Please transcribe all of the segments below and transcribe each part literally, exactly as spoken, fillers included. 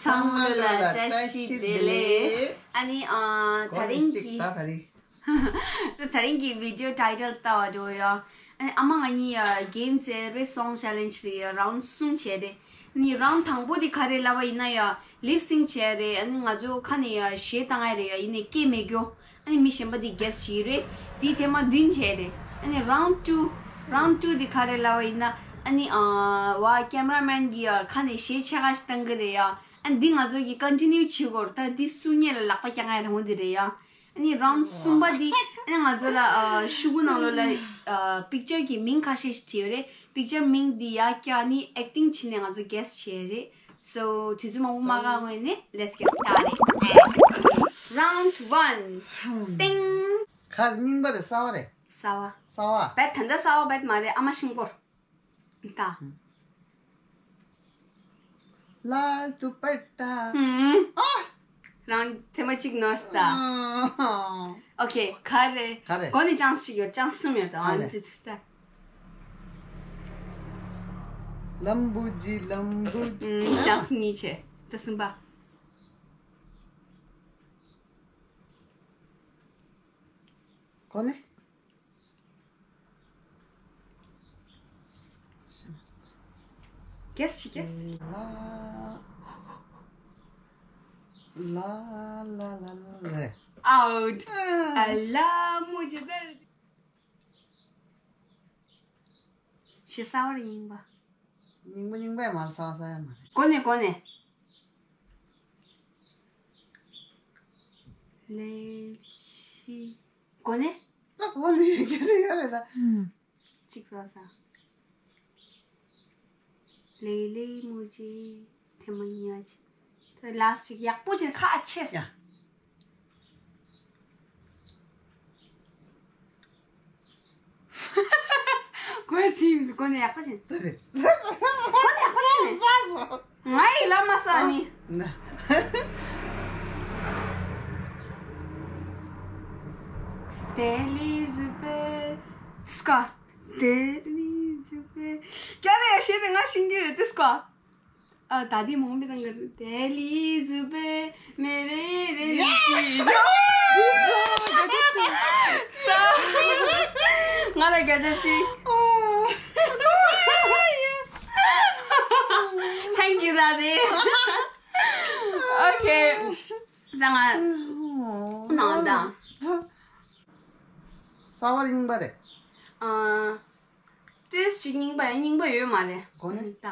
ཚང་མ་ལ་བཀྲ་ཤིས་བདེ་ལེགས། ཨ་ནི་ཨ་ད་རིང་གི་ད་ད་རིང་ད་ད་རིང་གི་བི་ཌིའོ་ཊའི་ཊལ་ལྟ་བ་འགྲོ་ཡོད། ཨ་ནི་ཨ་མ་ང་གཉིས་ཨ་གེམ་རྩེ་རེད། སོང་ཆེ་ལེན་ཇི་རེད། ཡ་རའུན་ཌི་གསུམ་བྱས་རེད། ཨ་ནི་རའུན་ཌི་དང་པོ་དེ་ག་རེ་ལབ་པ་ཡིན་ན་ཡ་ལིབ་སིང་བྱས་རེད། ཨ་ནི་ང་ཚོ་ཁ་ནས་ཡ་གཞས་བཏང་ཡ་རེད། ཡ་ཡིན་ནའི་སྐད་མེད་རྒྱུ། ཨ་ནི་མི་གཞན་པ་དེ་གེ་སི་བྱེད་ཀྱི་རེད། དེ་ཐེངས་མ་བདུན་བྱས་རེད། ཨ་ནི་རའུན་ཌི་ཊུ། རའུན་ཌི་ཊུ་དེ་ག་རེ་ལབ་པ་ཡིན་ན། ཨ་ནི་ཨ་བ་ཀེམ་ར་མེན་གྱིས་ཡ་ཁ་ནས་གཞས་ཕྱེད་ཀ་ཞིག་བཏང་གི་རེད་ཡ། ཨ་ནི་འདི་ང་ཚོ་གིས་ཀོན་ཊི་ནིའུ་བྱེད་དགོས་རེད། ད་འདི་སུ་རྙེད་ལ་ལག་པ་བརྐྱང་ཡ་རང་པོ་འདི་རེད་ཡ། ཨ་ནི་རའུན་ཌི་གསུམ་པ་འདི་ཨ་ནི་ང་ཚོ་ལ་ཨ་ཤོག་གུ་ནང་ལོགས་ལ་ཨ་པིག་ཅར་གྱི་མིང་ཁ་ཤས་ཤིག་བྲིས་ཡོད་རེད། པིག་ཅར་མིང་འདི་ཡ་བཀྱག་ནི་ཨེག་ཊིང་བྱས་ནས་ང་ཚོ་གེ་སི་བྱས་རེད། So དུས་ཚོད་མང་པོ་མ་བཀག་སྔོན་ནས་let's get started. Round one. ཏིང་། ག་རེ་རྙིང་པ་རེད། གསར་པ་རེད། གསར་པ། གསར་པ། བད་ད་ལྟ་གསར་པ་བད་མ་རེད། ཨ་མ་ཤིང་ཀོར། ད། ལ་དུ་པ་ཏ། ཧུམ། ཨ། རང་ཐེངས་མ་གཅིག་ནོར་སྟ། ཨ། ཨོ་ཁེ། ག་རེ། ག་རེ། གོ་ནི་ཅང་ཞིག་ཡོད། ཅང་གསུམ་ཡོད་དང་། ག་རེ། ཨ་ནི་ཅི་ཐུག་སྟ། ལམ་བུ་ཇི་ལམ་བུ་ཇི། ཨུམ། ཅང་གཉིས་བྱས། ད་གསུམ་པ། གོ་ནི། གེ་སི་བྱེད། གེ་སི། ལ་ལ་ལ་ལ་ལ་རེད། ཨའུཊ། ཨ། ཨ་ལ་མོ་ཇི་ད་རེད། ཞེ་ས་བར་རྙིང་པ། རྙིང་པ་རྙིང་པ་ཡང་མ་རེད། གསར་པ་གསར་པ་ཡང་མ་རེད། གོ་ནས་གོ་ནས། ལེ་ཤི། གོ་ནས། ད་གོ་ནས་ཡོད་རེད་ཡོད་རེད་ད། ཨུམ། གཅིག་བཟོ་ས། ལེ་ལེ་མོ་ཇི། ཐེངས་མ་གཉིས་པ་ཅིག་ད་ལཱ་སི་ཊི་ཅིག་ཡག་པོ་བྱས། ཁ་ཕྱེ་ས། ཡ། གོ་ནས་ཚིག་མི་འདུག་གོ་ནས་ཡག་པོ་བྱས། ད་རེད། གོ་ནས་ཡག་པོ་བྱས་ནས། ང་ཡི་ལ་མ་ས་ནི། ན། དེ་ལི་ཟི་པེ་སྐ། དེ་ལི་ཟི་པེ། ཀྱ་རེ་ཡ་ཤེས་དེ་ང་ཤིང་གི་རེད་དེ་སྐ། ཨ། ད་དེ་མོང་མི་དང་ག་རུ། དེ་ལི་ཟི་པེ་མེ་རེ་རེ་ཡེ། ཞི་ཇོ། ང་ལ་བརྒྱ་ཆ་གཅིག Thank you, Daddy. Okay. ད་ང་ནང་ད། གསར་པ་རྙིང་པ་རེད། ཨ། ཏེས་ཅིག་རྙིང་པ་ཡང་རྙིང་པ་ཡོད་མ་རེད། གོ་ནས། ད།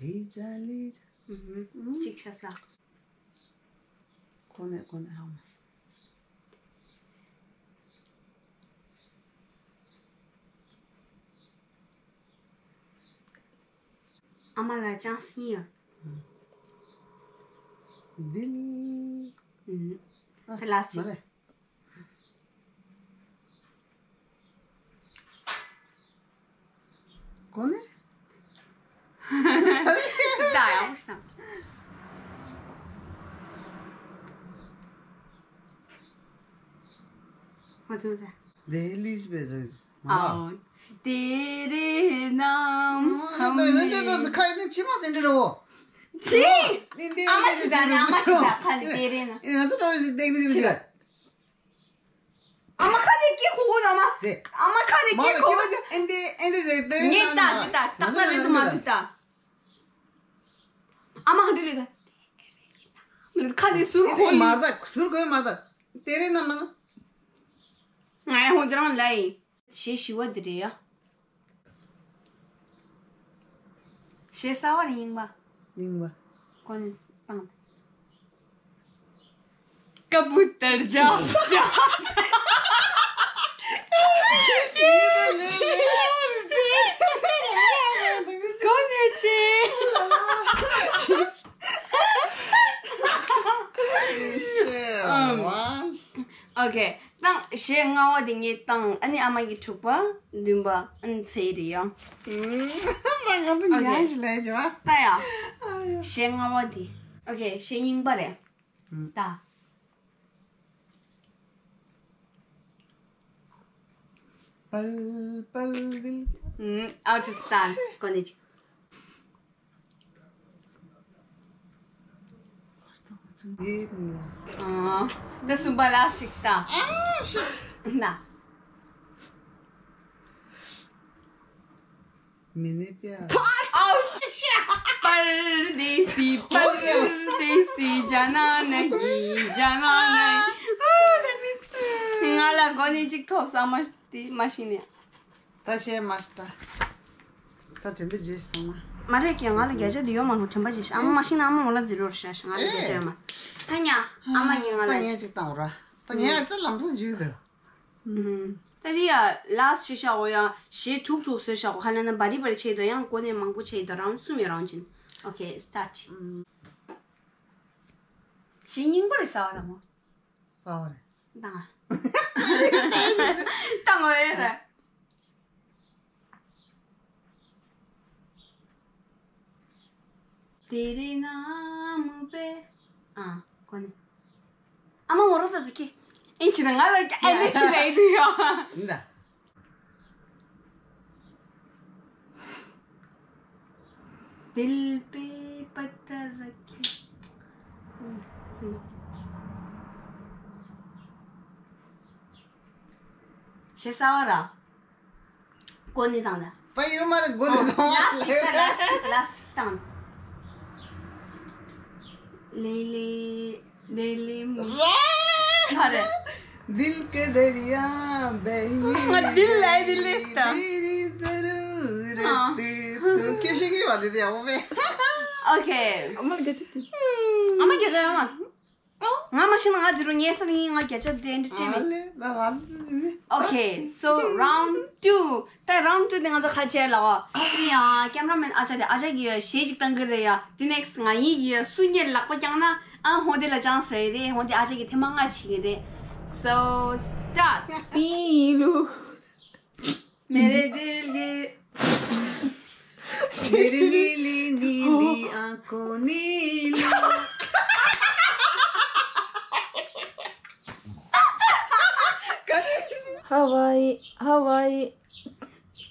ལི་ཙ་ལི་ཙ། ཨུ་ཧུམ། གཅིག་ཤ་ས། གོ་ནས་གོ་ནས་ཧ་མ་སོང་། ཨ་མ་ལ་ཅང་སྙིང་ཡོད། འདི་ནི། ཨུམ། ཨ། ད་ལ་སི། མ་རེད། གོ་ནས། ད་ཡང་ཤི་ན། ང་ཚོ་ཟ། དེ་ལིས་བེ་རེད། ཨོ། དེ་རེད་ནམ་ཧམ་ནི། ཁ་ཡིན་ཕྱི་མ་སེ་འདྲི་རོ། ཕྱི། ཨ་མ་ཅི་ད་ནི་ཨ་མ་ཅི་ད་ཁ་ནི་དེ་རེད་ན། ང་ཚོ་ཏོ་རི་དེ་མི་ཟེར་གི་ར། ཨ་མ་ཁ་ནི་ཀི་ཁོ་ཁོ་ན་མ། དེ། ཨ་མ་ཁ་ནི་ཀི་ཁོ་ཁོ་ན། ཨེ་འདི་ཨེ་འདི་རེད་དེ་རེད་ན། ངས་ད་འདི་ད་ཏག་ཏག་རེད་དུ་མ་འདི་ད། ཨ་མ་ཧ་འདི་རེད་ད། ཁ་ནི་ཟུར་ཁོ་ཡིན། མ་ད་ཟུར་ཁོ་ཡིན་མ་ད། དེ་རེད་ན་མ་ན། ང་ཡང་ཧོ་དེ་རང་ལ་ཡིན། གཞས་ཞི་བ་འདི་རེད་ཡ། གཞས་གསར་བ་རེད། རྙིང་པ། རྙིང་པ། ཀོན་བཏང་། ཀ་བུ་ཏར་ཇ་ཇ་ཇ། ཀོན་ནི་ཅི། ཨམ། ཨོ་ཁེ། བཏང་། གཞས་ལྔ་པ་དེ་ངས་བཏང་། ཨ་ནི་ཨ་མ་གི་དྲུག་པ། བདུན་པ། ཨ་ནི་ཚེ་ཡི་རེད་ཡ། ཨུམ། ད་ང་ཚོ་ཉལ་ཞིག་ལས་བྱེད་པ། ད་ཡ། ཨ་ཡ། གཞས་ལྔ་པ་དེ། ཨོ་ཁེ། གཞས་རྙིང་པ་རེད། ཨུམ། ད། པལ་པལ་བིལ། ཨུམ། ཨའོ་ཅི་སྟན་གོ་ནི་ཅི། འདི། ཨ། ད་གསུམ་པ་ལ་ཞིག་ད། ཨ། ཤིཊ། ན། མི་ནི་པ། ཨའུ། པར་དེ་སི་པར་དེ་སི་ཇ་ན་ན་ཧི་ཇ་ན་ན་ཧི། ཨོ། That means ང་ལ་མགོ་ནས་གཅིག་ཐོབ་ས་མ། དེ་མ་ཤེས་ནས། ད་བཤད་མ་ཤེས་ད། ད་དྲན་པ་བརྗེད་སོང་ན། མ་རེད་ཀྱི། ང་ལ་བརྒྱ་ཆ་དེ་ཡོད་མ་རུང་། དྲན་པ་བརྗེད་ཤག་ཨ་མ་མ་ཤེས་ན་ཨ་མ་ངོ་ལ་ཛི་རོ་རེད་ཤག་ང་ལ་བརྒྱ་ཆ་ཡོད་མ། ད་ཉ། ཨ་མ་གིས་ང་ལ། ད་ངས་ཅིག་བཏང་ར། ད་ངས་ཨ་ད་ལམ་སང་འཇུས་དོ། ད་དེ་ཡ་ལཱ་སི་ཊི་བྱས་ཤག་འོ་ཡ། གཞས་དྲུག་དྲུག་བཟོས་ཤག་འོ། ཁ་ལ་ན་བ་རི་བ་རི་བྱས་དོ། ཡང་གོ་ནས་མང་པོ་བྱས་དོ། རའུན་ཌི་གསུམ་ཡོད་རང་ཅིན། ཨོ་ཁེ། སི་ཊར་ཊི། གཞས་རྙིང་པ་རེད་ཟེར་བ་དང་མོ། གསར་བ་རེད། བཏང་། བཏང་བ་ཡིན་ར། དེ་རིང་ནམ་པའི། ཨ། གོ་ནི། ཨ་མ་ངོ་རོ་ད་ཟིག་གི། ཨིན་ཆི་ན་ང་ལ་ཨ་ལེ་ཆི་ལ་ཡི་དུ་ཡོ། འདི། दिल पे पत्थर रखे। ཞེ་ས་བ་ར། གོ་ནི་དང་ད། ད་ཡོད་མ་རེད། གོ་ནི་དང་། ལཱ་སི་ཊི་ཞིག་ད། ལཱ་སི་ཊི་ཞིག་དང་། ལེ་ལེ། ལེ་ལེ་མུ། རེད། दिल के दरिया बही ང་दिल ལ་दिल ལས་ད། तेरी जरूरत ཨ། तू ཁྱེད་ཤེས་ཀྱི་བ་དེ་དེ་ཡག་པོ་མེད། ཨོ་ཁེ། ཨ་མ་བརྒྱ་ཆ་དེ། ཨ་མ་བརྒྱ་ཆ་ཡོད་མ། ང་མ་ཤེས་ན་ང་ཛི་རོ་ཉེ་ས་ནི་ང་བརྒྱ་ཆ་དེ་འདྲ་སྤྲད་མེད། ཨ་ལེ་ད་ང་ཚོ། Okay, so round two. ད་round two དེ་ང་ཚོ་ཁ་ཆེ་ལ་བ། ཡ་ཀེམ་ར་མེན་ཨ་ཅག་དེ་ཨ་ཅག་གིས་གཞས་ཅིག་བཏང་གི་རེད་ཡ། དེ་next ང་ཡིན་གྱི་སུ་ཉེར་ལག་པ་བརྐྱངས་ན་ཨ་ཧོ་དེ་ལ་ཅང་སེ་རེད། ཧོ་དེ་ཨ་ཅག་གིས་ཐེངས་མ་ལྔ་བྱེད་ཀྱི་རེད། So start. ཏི་ལུ། मेरे दिल के मेरी नीली नीली आंखों नीली। हवाई हवाई।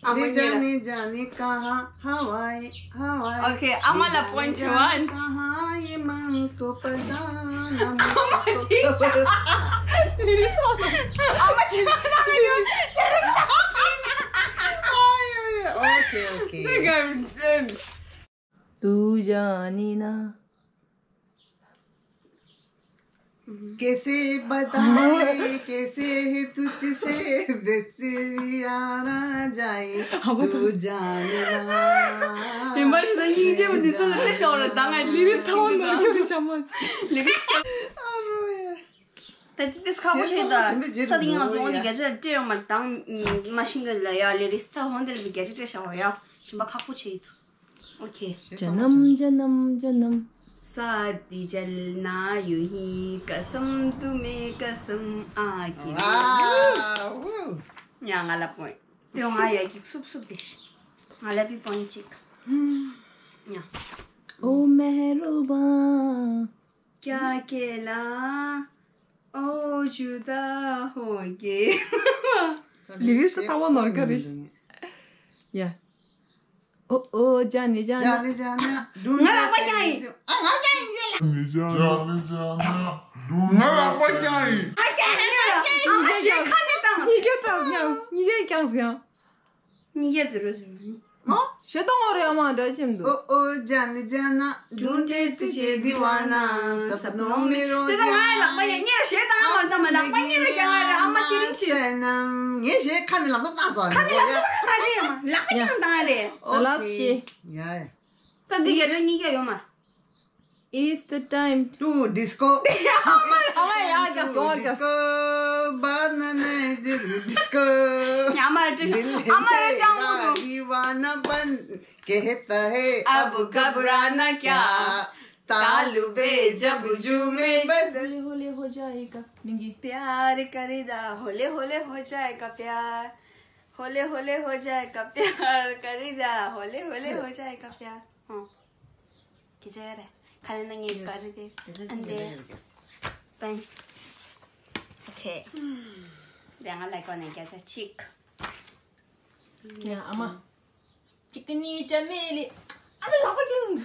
ཨ་མ། ये जाने जाने कहाँ हवाई हवाई। Okay, ཨ་མ་ལ་point one. कहाँ ये मन को पता ना मुझको। ཨ་མ་ཅི། ཨ་མ་ཅི། Okay, okay. तू जाने ना। कैसे बताए कैसे है तुझसे बिछड़ यारा जाए तू जाने ना। ཞིམ་པ་ཞིག་ད་སྙིང་རྗེ་མོ་འདི་ཚོ་ལ་སྤྲད་ཤོག་ར། ད་ང་ལི་རི་ཚ་བོ་ནོར་ཁྱོད་ཀྱི་ཞྭ་མོ། ལི་རི་ཚ། ཨ་རོ་ཡ། ད་དེ་དེས་ཁག་པོ་བྱས་ད། ས་དེ་ང་ཚོ་འོང་དེ་བརྒྱ་ཆ་སྤྲད་ཡོང་མར་དང་མ་ཤིང་གི་ལ་ཡ། ལི་རི་ཚ་འོང་དེ་ལ་བརྒྱ་ཆ་སྤྲད་ཤོག་ཡ། ཞིམ་པ་ཁག་པོ་བྱས་ཡོད། Okay. जन्म जन्म जन्म। शादी जलना यूं ही कसम तुम्हें कसम आखिरी। Wow. ཡ་ང་ལ་point. དེ་ང་ཡ་གི་སུབ་སུབ་དེ་ཤི། ང་ལ་བི་point གཅིག་ཡ། ओ मेहरबान। क्या कहला ओ जुदा हो गए। ལི་རི་ཚ་ཚ་བོ་ནོར་ཁྱོད་རེད། ཡ། ओ ओ जाने जाने। जाने जाने। ང་ལག་པ་བརྐྱངས་ཡིན། ཨ་ང་བརྐྱངས་ཡིན། जाने जाने। ང་ལག་པ་བརྐྱངས་ཡིན། ཨ་བརྐྱངས་ཡིན། ཨ་མ་ཞེ་ཁ་ནས་བཏང་། གཉིས་ཀ་བཏང་ཡང་། གཉིས་ཀ་བརྐྱངས་ཡང་། གཉིས་ཀ་ཛི་རོ་ཛི་རོ་ནི། མོ། ཞེ་སྡང་བ་རེད། ཨ་མ་འདྲ་ཞིམ་འདུག ओ ओ जाने जाना ढूंढे तुझे दीवाना सपनों में रोज དེ་ད་ང་ལག་པ་ཡ་གཉེར་ཞེ་སྡང་མ་ཙམ་མ་ལག་པ་གཉེར་རྒྱག་ཡ་རེད། ཨ་མ་ཅི་རིན་ཆེ། ངས་ཞེ་ཁ་ནས་ལབ་ས་བཏང་སོང་། ཁ་ནས་ལབ་ས་མ་རེད། ཨ་མ་ལག་པ་གཉེར་བཏང་ཡ་རེད། ལ་ལ་སི། ཡ། ད་འདི་རྒྱ་ཆ་གཉིས་ཀ་ཡོད་མ། It's the time to disco. ཨ་མ་ཡ་རྒྱ་སྐོར་རྒྱ། Disco banana disco. ཨ་མ་རེ་ཅང་མོ་ནོ། दीवाना बन कहता है अब घबराना क्या। तालू बे जब झूमे बदन। हौले हौले हो जाएगा मिंगी। प्यार करेगा हौले हौले हो जाएगा प्यार। हौले हौले हो जाएगा प्यार करेगा हौले हौले हो जाएगा प्यार। ཁྱེད་ཅག་ཡ་རེད། ཁ་ལེན་ན་ངའི་པར་དེ། ཨ་འདི། པན། ཨོ་ཁེ། དེ་ང་ལ་གོ་ནས་བརྒྱ་ཆ་གཅིག་ཡ་ཨ་མ། གཅིག་གཉིས་ཆ་མེད་ལེ། ཨ་མ་ལག་པ་ཀིང་།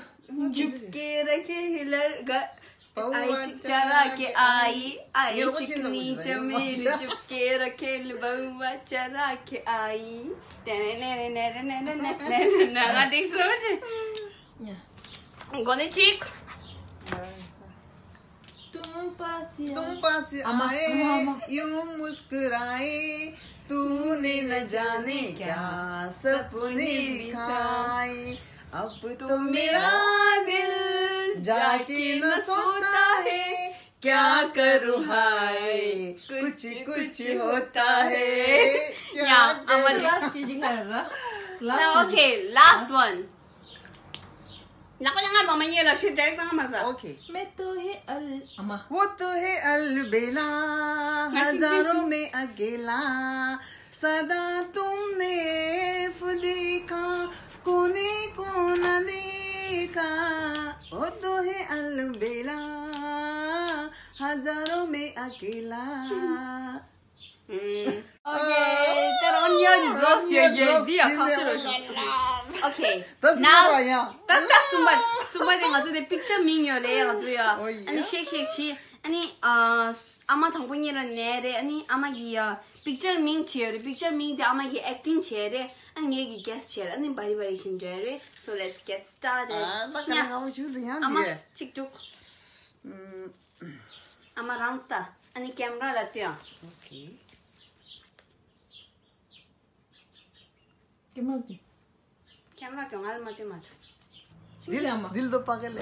ཇུབ་ཀེ་ར་ཁེ་ཧི་ལར་ག आई चिक चरा के आई, आई चिकनी चमेली चुपके रखेली बहुआ चरा के आई। ང་འགྲིག་སོང་། གོ་ནི་ཅིག तुम पास तुम पास आए, यूं मुस्कुराए, तूने न जाने क्या सपने दिखाए। अब तो मेरा दिल जाके न सोता है, क्या करूँ हाय, कुछ कुछ होता है। क्या या, करूँ? लास्ट चीज है ना। लास्ट। Okay, last one. ལག་པ་ཡང་ང་མ་མ་ཉེ་ལ་ཤི་ཌའི་རེག་ཏང་མ་ཟ། ओके। मैं तो है अल अमा। वो तो है अलबेला, हजारों में अकेला, सदा तुमने देखा, कोने को न देखा। वो तो है अलबेला, हजारों में अकेला। ཨོ་ཁེ། ད་རང་ཉལ་ནས་རྫོགས་ཡོད་ཡོད་འདི་ཡང་ཁ་ཤས་རེད། ཨོ་ཁེ། ད་གསུམ་པ་ར་ཡང་། ད་ད་གསུམ་པ། གསུམ་པ་དེ་ང་ཚོ་དེ་པིག་ཅར་མིང་ཡོད་རེད་ང་ཚོ་ཡ། ཨོ་ཡ། ཨ་ནི་ཤེག་ཤེག་བྱས། ཨ་ནི་ཨ་ཨ་མ་དང་པོ་གཉིས་ལ་ནས་རེད། ཨ་ནི་ཨ་མ་གི་ཡ་པིག་ཅར་མིང་བྱས་ཡོད་རེད། པིག་ཅར་མིང་དེ་ཨ་མ་གི་ཨེག་ཊིང་བྱས་རེད། ཨ་ནི་ངས་གི་གེ་སི་བྱས་རེད། ཨ་ནི་བ་རི་བ་རི་བཞིན་འགྲོ་ཡ་རེད། So let's get started. ཨ་ད་ག་ཡ། ང་བ་ཞུ་དེ་ཡང་ཨ་མ་དེ། གཅིག་དྲུག་ཨམ། ཨ་མ་རང་ལྟ། ཨ་ནི་ཀེམ་ར་ལ་ལྟོས་ཨང་། ཨོ་ཁེ། ཀེམ་ར་ལྟོས། ཀེམ་ར་ལྟོས། ང་ལ་མ་ལྟོས་མ་ལྟོས། ཤིང་སི་ཨ་མ། दिल तो पागल है।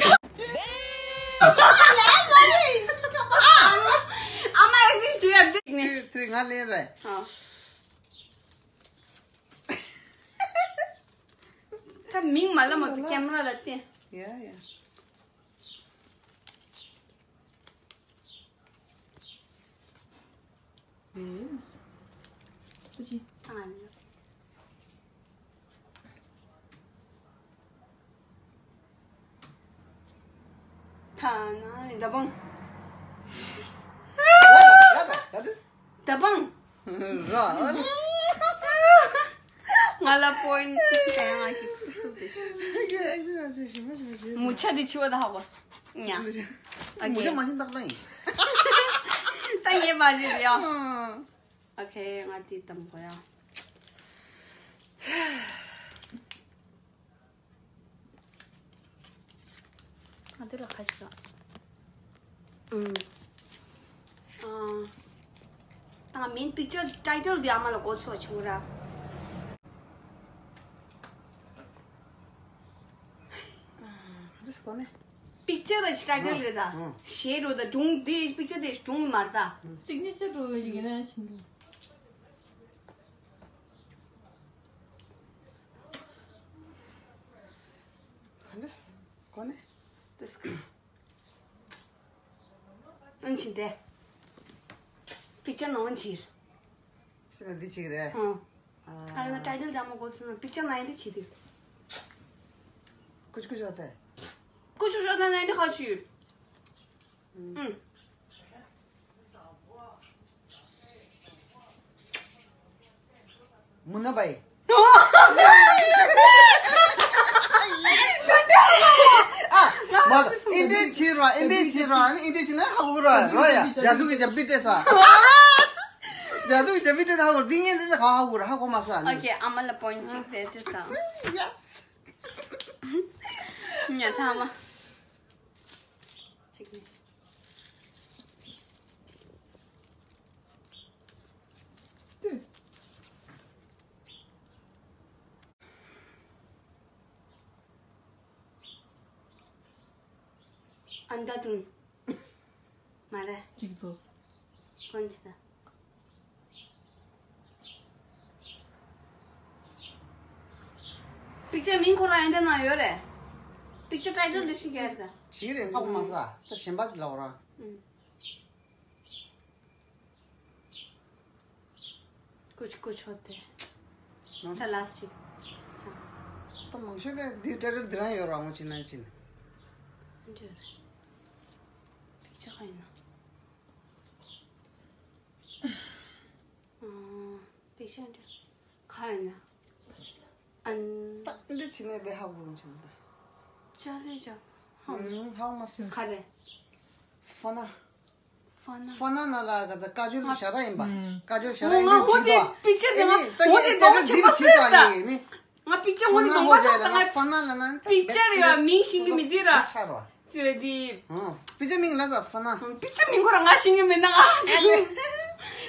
ཨ་མ་ཨེག་ཊིང་བྱེད་ཡ་འདུག་ནས། དེ་དེ་ང་ལེན་རེད། ཨ། ད་མིང་མ་ལ་མ་ལྟོས། ཀེམ་ར་ལ་ལྟོས། ཡ་ཡ། Yes. ཨ་ལ། ཐ་ན་རེད། ད་བང་། What is? ད་བང་། ར། ང་ལ་པོ་ཡིན་ཊི་ཡང་ང་ཞིག་སུ་སུ་དེ། མུ་ཆ་དེ་ཆི་བ་ད་ཧ་གོ་སོང་། ཉ། ཨ་མུ་ཆ་མ་ཤེས་ཏག་ཏག་ཡིན། ད་ཡེ་མ་རེད་ཡ། ཨ། ཨོ་ཁེ། ང་དེ་དམ་གོ་ཡ། ང་འདི་ལ་ཁ་ཤས་ཙམ། ཨུམ། ཨ། ད་མིན་པིག་ཅར་ཊའི་ཊལ་འདི་ཨ་མ་ལ་གོ་ཚོད་བྱུང་ར། ཨ། ག་རེ་ཟེར་གོ་ནས། པིག་ཅར་ར་ཊའི་ཊལ་རེད་ད། ཨ། ཞེས་རོ་ད་སྒྲུང་འདི་པིག་ཅར་དེ་སྒྲུང་མ་རེད་ད། སིག་ནེ་ཅར་འགྲོ་བའི་ཞིག་ཡིན་ན་ཕྱིན་འགྲོ། ག་འདྲས། གོ་ནས། དུས་ཀ་ཨན་ཆི་དེ། པིག་ཅར་ནང་ཨན་ཆིར། ཤི་ན་འདི་ཅིག་རེད། ཧང་། ཨ། ད་ཡིན་ན་ཊའི་ཊལ་དེ་མོ་གོ་ཚུལ་ན་པིག་ཅར་ནང་ཨན་འདི་ཆི་དེ། ཀུ་ཅི་ཀུ་ཅོ་ཏེ། ཀུ་ཅི་ཀུ་ཅོ་ཏེ་ནང་ཨན་འདི་ཁ་ཆུ་ཡོད། ཨུམ། མུ་ན་བའི། ཨ། མ་ཨིན་ཌི་ཆི་ར་ཨིན་ཌི་ཆི་ར་ཨིན་ཌི་ཆི་ན་ཧ་གོ་ར་ར་ཡ། ཇ་དུ་གི་ཇ་པི་ཏྲེ་ས། ཇ་དུ་གི་ཇ་པི་ཏྲེ་ས་ཧ་གོ་ར། འདི་ངས་འདི་ཧ་གོ་ར་ཧ་གོ་མ་ས་ནི། ཨོ་ཁེ། ཨ་མ་ལ་པོ་ཡིན་ཊི་གཅིག་དེ་ཏྲེ་ས། ཡེ་སི། ཉ་ཐ་མ། གཅིག་ནི། ཨན་ད་དུང་། མ་རེད། གཅིག་རྫོགས། ཀོན་ཆི་ད། པིག་ཅར་མིང་ཁོ་རང་ཡོན་ཏན་ན་ཡོད་རེད། པིག་ཅར་ཊའི་ཊལ་འདི་ཤེས་ཀྱི་རེད་ད། ཞིག་རེད་ཧ་གོ་མ་ས། ད་གཞན་པ་ཞིག་ལབ་ར། ཨུམ། ཀུ་ཅི་ཀུ་ཅོ་ཏེ། ད་ལ་སི་ཅིག་ད་མང་ཤོས་དེ་འདི་ཊའི་ཊལ་འདི་རང་ཡོད་ར་འོང་ཅི་ན་ཅི་ན། འདི་རེད། པིག་ཅར་ག་ཡིན་ན། ཨ། པིག་ཅར་འདི་ག་ཡིན་ན། ཨན། ད་འདི་ཅི་ནས་དེ་ཧ་གོ་རུང་ཅི་ན་ད། ཅ་ལེ་ཅ། ཧ་མ་ཧ་མ་སི། ག་རེ། ཧྥ་ན། ཧྥ་ན། ཧྥ་ན་ན་ལ་ག་ཚ་བཀའ་འགྱུར་ཞར་ར་ཡིན་པ། ཨ། བཀའ་འགྱུར་ཞར་ར་ཡིན་ང་པ་ཧོ་དེ་བྲིས་པིག་ཅར་དེ་ང་ཨེ་ནི་ད་ཧོ་ངས་དེ་དེ་དོ་འདྲ་ཆེ་འདི་བ་བྲིས་ཤེས་ས་ད། ཡིན་ནི། ང་པིག་ཅར་ཧོ་ཧྥ་ན་དེ་དོ་ཧོ་བ་ཆེ་ཆགས་ས་ང་ཧྥ་ན་ལ་ན་ད་པིག་ཅར་ཡ་མིང་ཤེས་ཀྱི་མི་འདི་ར། ཆ་ར། ཅོ་དེ། ཨ། པིག་ཅར་མིང་ལ་ས་ཧྥ་ན། པིག་ཅར་མིང་ཁོ་ར་ང་ཤེས་ཀྱི་མེད་ན་ང་།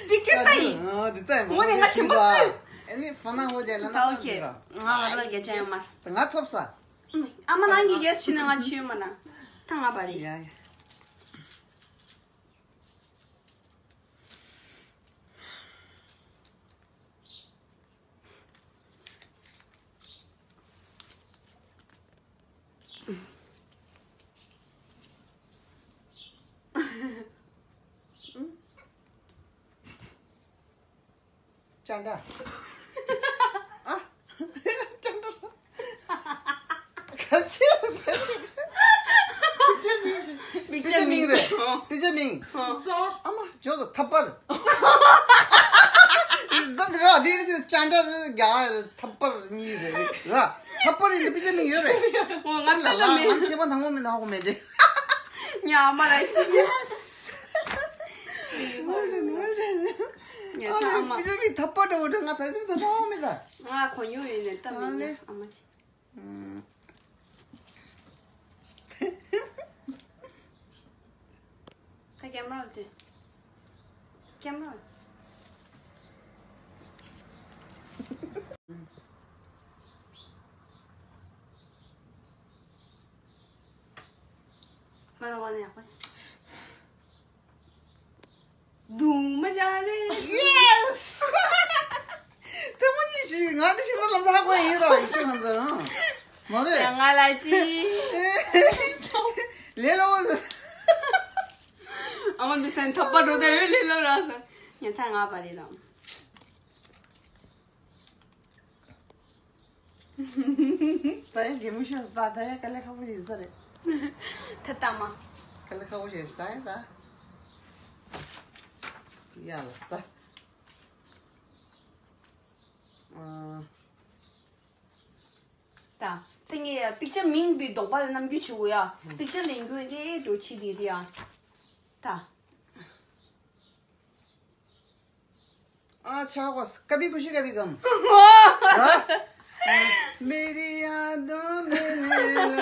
པིག་ཅར་ད་ཡིན། ཨ་དེ་ད་ཡིན། ཧོ་དེ་ང་ཆེན་པོ་སུས། ཨེ་ནི་ཧྥ་ན་ཧོ་ཇེ་ལ་ན་ད་ད་ཨོ་ཁེ། དེ་ར། ང་ང་ལ་རྒྱ་ཆ་ཡང་མ། ང་ཐོབ་ས། ཨ་མ་ནང་གི་རྒྱལ་ཕྱི་ནས་ང་ཆུ་མ་ན། ཐང་ང་པ་རེད། ཡ་ཡ། ཅན་ཏྲ། ཨ། ཅན་ཏྲ། ག་ཅི། པིག་ཅར་མིང་རེད། པིག་ཅར་མིང་། ཨ་མ་ཇོ་ཐ་པར། ད་འདི་ར་འདི་རེད། ཅན་ཏྲ་རེད། རྒྱ་ཐ་པར་གཉིས་རེད་ར། ཐ་པར་ཡིན་ན་པིག་ཅར་མིང་ཡོད་རེད། ཨོ་ང་ལ་ལ་ལ་མེད། ང་ཐེ་པ་དང་པོ་མིན་ན་ཧ་གོ་མེད་དེ། ཉ་ཨ་མ་ལ་ཅི་ཡེས། ངོ་རེད་ངོ་རེད། ཉ་ཨ་ཨ་མ། པིག་ཅར་མིང་ཐ་པར་འདྲ་བོ་འདྲ་ང་ད་དུང་ད་ཧ་གོ་མེད་ད། ང་གོ་མྱོང་ཡོད་ནས་ད་མིན་ཨ་ལེ། ཨ་མ་ཅི། ཨུམ། ད་ཀེམ་ར་དེ། ཀེམ་ར། ང་ལ་བ་ནས་ཡག་པ། དུང་མ་བྱ་ལེ། Yes! ཐུན་མོང་གཉིས་ཤིག་ང་འདི་ཤིང་ཐང་ལམ་ས་ཧ་གོ་ཡིན་རོ་ཡིན་ཤོད་ང་ཚོ་རང་། མ་རེད། ཡང་ང་ལ་ཅི། ལེ་ལོ། ཨ་མ་མི་སེམས་ཐོབ་པ་འགྲོ་དེ་ཡོད་ལེ་ལོ་ར་ས། ཉན་ཐང་ང་པ་རེད་ལ། ད་ཡང་གད་མོ་ཤོར་ས། ད་ད་ཡང་དཀའ་ལས་ཁག་པོ་ཞིག་ས་རེད། ད་ལྟ་མ། དཀའ་ལས་ཁག་པོ་ཞིག་ས་ད་ཡང་ད། ཡ་ལ་ས་ད། ཨ། ད། ད་ངས་པིག་ཅར་མིང་བི་དོག་པ་ལ་རྣམ་འགྱུར་བྱེད་དགོས་ཡ། པིག་ཅར་ལེན་རྒྱུ་དེ་འགྲོ་ཆེ་དེ་རེད་ཡ། ད། ཨ་ཆ་གོ་ས་ཀ་བི་ཁུ་ཤི་ཀ་བི་གམ། ཧ། མེ་རི་ཡ་དོ་མེ་ནེ་ལ་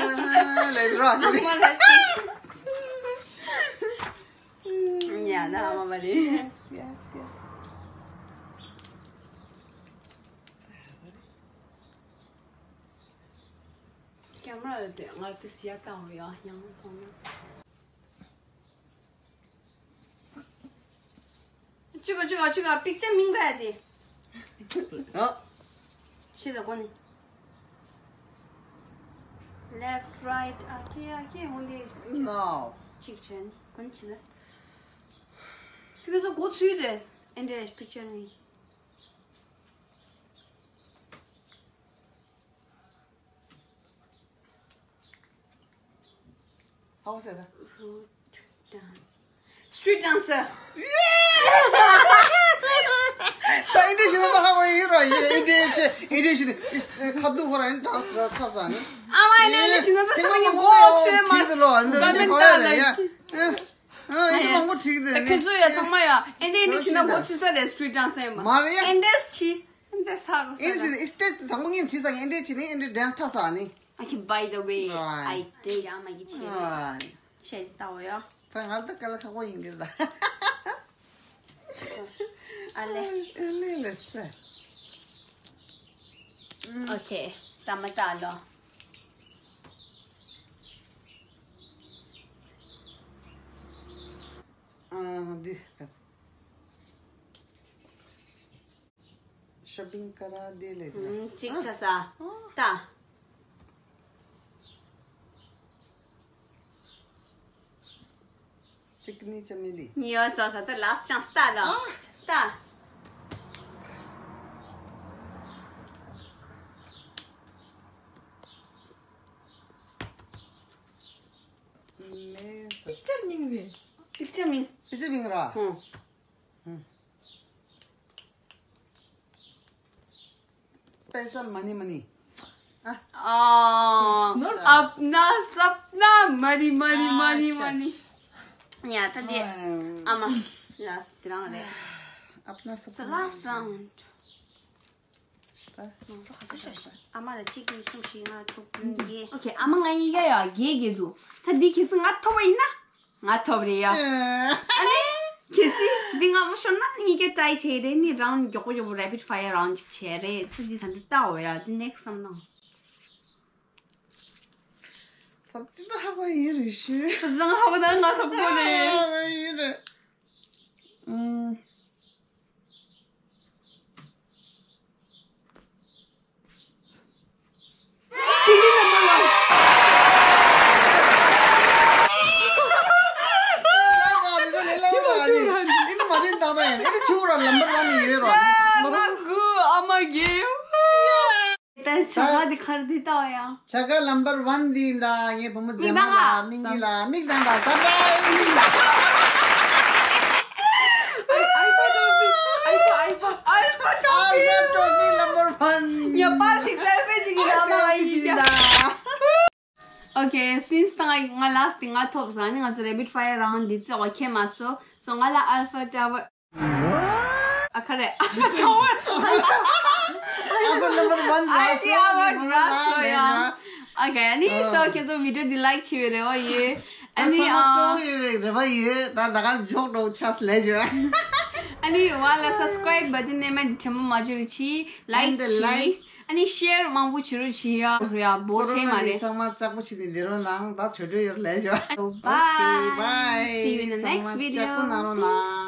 ལེ་ར། ཨ་མ་ལ་ཅི། ཉ་ན་ཨ་མ་མ་རེད། Yes, yes, yes. ཀེམ་ར་ཡོད་དེ་ང་དེ་སི་ཡ་བཏང་བ་ཡ་ཡང་མཐོང་ན། ཅི་ག་ཅི་ག་ཅི་ག་པིག་ཅར་མིང་ར་དེ། ཨ། ཤི་ད་གོ་ནི། Left, right, ཨ་ཁེ་ཨ་ཁེ་ཧོན་དེ། No. ཅིག་ཆེན་གོ་ནི་ཅི་ལ། ཐུགས་ཚོ་གོ་ཚུལ་དེ། ཨེ་འདྲ་པིག་ཅར་ནི། ཧ་གོ་སོང་ད། Fruit dance. Street dancer. ད་ཨིན་ཌི་ཤི་ན་ད་ཧ་གོ་ཡིན་ར་ཡིན། ཨིན་ཌི་ཤི་ཨིན་ཌི་ཤི་ནི་ཁ་ཐུག་ཁོ་ར་ཨིན་ཌན་སི་ར་འཁྲབ་ས་ནི། ཨ་མ་ཨིན་ཌི་ཤི་ན་ད་ས་ནི་གོ་ཚོད་མ། ཨིན་ཌི་ཤི་ན་ཨིན་ཌི་ཤི་ན་གོ་ཚོད་ས་རེད་སི་ཊི་རིཊ་ཌན་སར་ཡིན་མ། མ་རེད་ཡ། ཨིན་ཌི་ཤི། འདི་ས་གོ་ས། ཨེ་ནི་ཅི་ནི་སི་ཊེཇ་དང་པོ་ངས་བྲིས་ཙང་ཨེ་འདྲས་བྱས་ནས་ཨེ་འདྲས་ཌན་སི་འཁྲབ་ས་ནི། Okay, by the way, right. I did. ཨ་མ་གི་ཆེད་དུ། Right. ཆེད་དུ་ཡོ། ད་ང་ད་དཀའ་ལས་ཁག་པོ་ཡིན་གྱི་ད། ཨ་ལེ། ཨ་ལེ་ལེ་སེ། Okay, ད་མ་ད་ལོ། ཨ་འདི། ཤོ་པིང་ཀ་ར་དེ་ལས་དེ། ཨུམ། གཅིག་ཆ་ས། ཨ། ད། གཅིག་ནི་ཅ་མི་ལི། ཉི་ཡོ་ཙོ་ས་ད་ལཱ་སི་ཊི་ཅན་སི་ད་ལོ། ཨ། ད། ནེ་ཙོ། པིག་ཅར་མིང་རེད། པིག་ཅར་མིང་། པིག་ཅར་མིང་ར། ཧུང་། ཧུང་། पैसा मनी मनी। ཨ། अपना सपना मनी मनी मनी मनी। ཡ་ད་དེ་ཨ་མ་ལ་དེ་རང་རེད། अपना सपना। So last round. ཨ་མ་ལ་གཅིག་གཉིས་གསུམ་བཞི་ལྔ་དྲུག་བདུན་བརྒྱད། ཨོ་ཁེ། ཨ་མ་ང་གཉིས་ཀ་ཡ་བརྒྱད་བརྒྱད་འདུག་ད་འདི་གལ་སྲིད་ང་ཐོབ་པ་ཡིན་ན། ང་ཐོབ་རེད་ཡ། ཨ་ནི་གལ་སྲིད་འདི་ང་མ་ཤོར་ན་གཉིས་ཀ་ཊའི་བྱས་རེད། ནི་རའུན་མགྱོགས་པོ་མགྱོགས་པོ་rapid fire round ཅིག་བྱས་རེད། ད་འདི་ད་འདི་ལྟ་འོ་ཡ། འདི་next བསམ་ན། ད་འདི་ད་ཧ་གོ་ཡིན་རེད་ཤི། ད་ང་ཧ་གོ་ད་ང་ཐོབ་གོ་རེད། ཧ་གོ་ཡིན་རེད། ཨུམ། ད་ཆ་ག་འདི་གར་འདི་ལྟ་ཡ། ཆ་ག་number one འདི་ཡིན་ད། ངའི་བུ་མོ་མཛེས་མ་ལ་མིག་གི་ལ་མིག་དང་ད་ད་ད། Alpha trophy, Alpha, Alpha, Alpha trophy. Alpha trophy number one. ཡ་པར་ཞིག་selfie ཞིག་ཡིན་ད། ཨ་མ་ཡིན་ད། Okay, since ད་ང་last ང་ཐོབ་ས་ནི་ང་ཚོ་rapid fire round འདི་ཚེ་okay མ་སོ། So ང་ལ Alpha Tower ཨ་ཁ་རེད། Alpha Tower. Alpha number one. I see our glass so young. Okay, ཨ་ནི་so ཁྱེད་ཚོ་video འདི་like བྱས་པའི་རེ་བ་ཡོད། ཨ་ནི་ཨ་ཡོད་པའི་རེ་བ་ཡོད། ད་ད་ག་འཇོག་འགྲོ་ཆགས་ལས་བྱོས། ཨ་ནི་ང་ལ་subscribe button ནས་མ་འདི་ཆེན་མོ་མ་བྱོས་རུ་ཆི་like ཆི། ཨ་ནི་share མང་པོ་བྱོས་རུ་ཆི་ཡ། ཡ་བོ་ཆེ་མ་རེད། ཚང་མ་ལྕགས་པོ་བྱས་ནས་འདི་རོ་ནང་ད་བྱོས་འགྲོ་ཡོད་ལས་བྱོས། Bye. See you in the next video.